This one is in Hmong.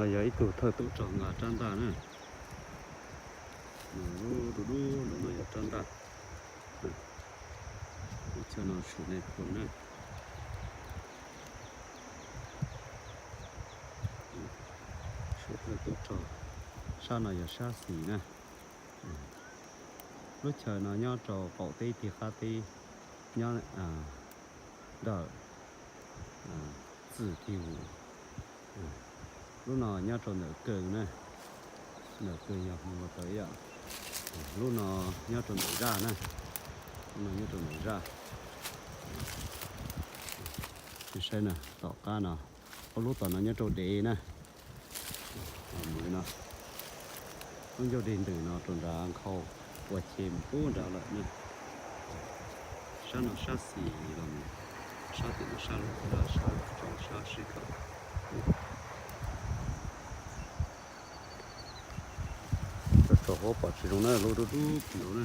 No yog ib tug thawj tub rog nqa rab ntaj na. Lub dub dub no yog rab ntaj. Lub chaw no Sum Nais Phoo na. Sum thawj tub rog. Sab no yog sab xis na. Lub chaw no nyob rau qaum teb tig qab teb, nyob ntawm Txwm Tig Vus. Lub no nyob rau ntawm Kawg na, ntawm Kawg yog mus tau ib yam. Lub no nyob rau ntawm Zaj na, lub no nyob rau ntawm Zaj. Saib na, tom qab no, ob lub tom no nyob rau dev na. Mus li no, lub ncauj dej ntws no rau nrad nkhaus ua ce mus pub nrad lawm na. Sab no sab xis los mus, sab tim no sab lub, sab sib khawm. Rau hauv pom tsis zoo na, lub dub dub ntawd na.